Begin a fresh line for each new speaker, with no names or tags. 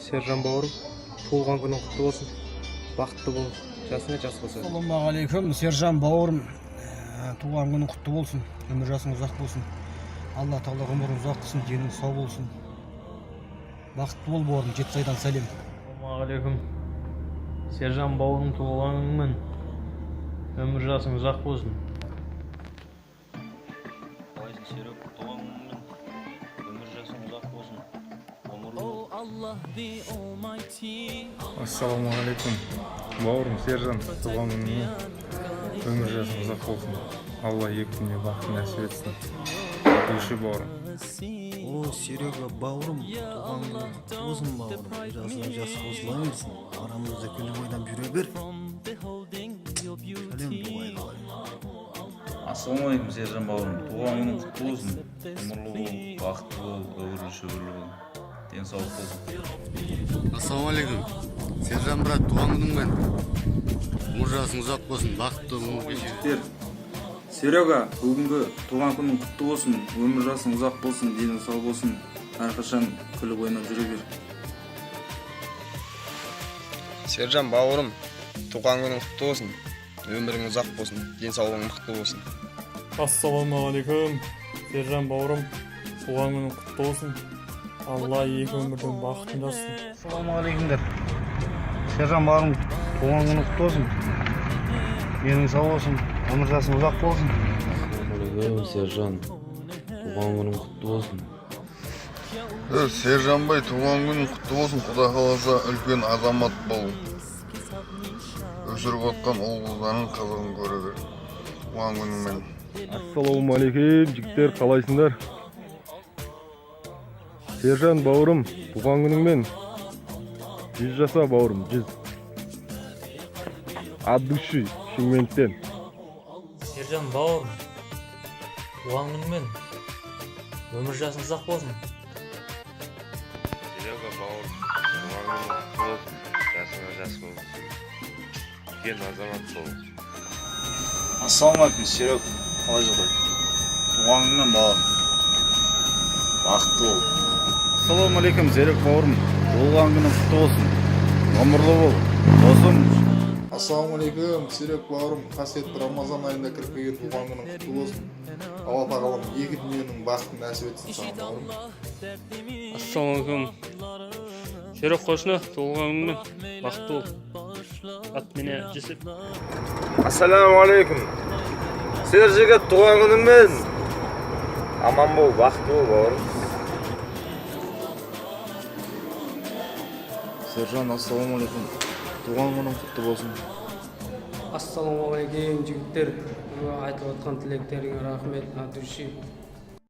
Сержан бауырым, туылған күнің құтты болсын, бақытты бол, жасыңа жас болсын.
Ассалаумағалейкум, Сержан бауырым. Туған күнің құтты болсын, өмір жасың ұзақ болсын. Алла тағала ғұмырың ұзақ қылсын, денің сау болсын. Бақытты бол, бауырым, Жетісайдан сәлем.
Ассалаумағалейкум, Сержан бауырым, туылған күніңмен, өмір жасың ұзақ болсын.
Қалайсың, Серік? Туған күніңмен, өмір жасың ұзақ болсын, ғұмырлы бол.
Ассалаумағалейкум, бауырым Сержан, туған күніңмен, өмір жасың ұзақ болсын, Алла екі дүние бақытын нәсіп етсін, души, бауырым.
О, Серега бауырым, туған күнің құтты болсын, бауырым. Жасың жас қосыла берсін. Арамызда күліп ойнап жүре бер. Сәлем Дубайдан.
Ассалаумағалейкум, Сержан бауырым, туған күнің құтты болсын, ғұмырлы бол, бақытты бол, өмірлі шүбірлі бол, денсаулық болсын.
Ассалаумағалейкум, Сержан брат, туған күніңмен, ғұмыр жасың ұзақ болсын, бақытты өмір кеше.
Жігіттер, Серега, бүгінгі туған күнің құтты болсын, өмір жасың ұзақ болсын, денің сау болсын, әрқашан күліп ойнап жүре бер.
Сержан бауырым, туған күнің құтты болсын, өмірің ұзақ болсын, денсаулығың мықты болсын.
Ассалаумағалейкум, Сержан бауырым, туған күнің құтты болсын, Алла екі өмірдің бақытын жазсын.
Ассалаумағалейкумдер. Сержан бауырым, туған күнің құтты болсын. Денің сау болсын, өмір жасың ұзақ болсын.
Ассалаумағалейкум, Сержан, туған күнің құтты болсын.
Сержан бай, туған күнің құтты болсын, құдай қаласа, үлкен азамат бол. Өсіріп отқан ұл қыздарың қызығын көре бер. Туған күніңмен.
Ассалаумағалейкум, жігіттер, қалайсыңдар? Сержан бауырым, туған күніңмен, 100 жаса, бауырым, 100, от души Шымкенттен.
Сержан бауырым, туған күніңмен, өмір жасың ұзақ болсын.
Серега бауырым, туған күнің құтты болсын, жасыңа жас болсын, үлкен азамат бол.
Ассалаумағалейкум, Серег, қалай жағдай? Туған күніңмен, бауырым, бақытты бол.
Ассалаумағалейкум, Серік бауырым, туылған күнің құтты болсын, ғұмырлы бол, досым.
Ассалаумағалейкум, Серік бауырым, қасиетті Рамазан айында кіріп келген туған күнің құтты болсын. Алла тағалам екі дүниенің бақытын нәсіп етсін саған, бауырым.
Ассалаумағалейкум, Серік қошына, туылған күніңмен, бақытты бол, от меня Жүсіп.
Ассалаумағалейкум, Сержігіт, туған күніңмен, аман бол, бақытты бол, бауырым.
Сержан, ассалаумағалейкум, туған күнің құтты болсын.
Ассалаумағалейкум, жігіттер! Айтылып жатқан тілектеріңе рахмет, от души.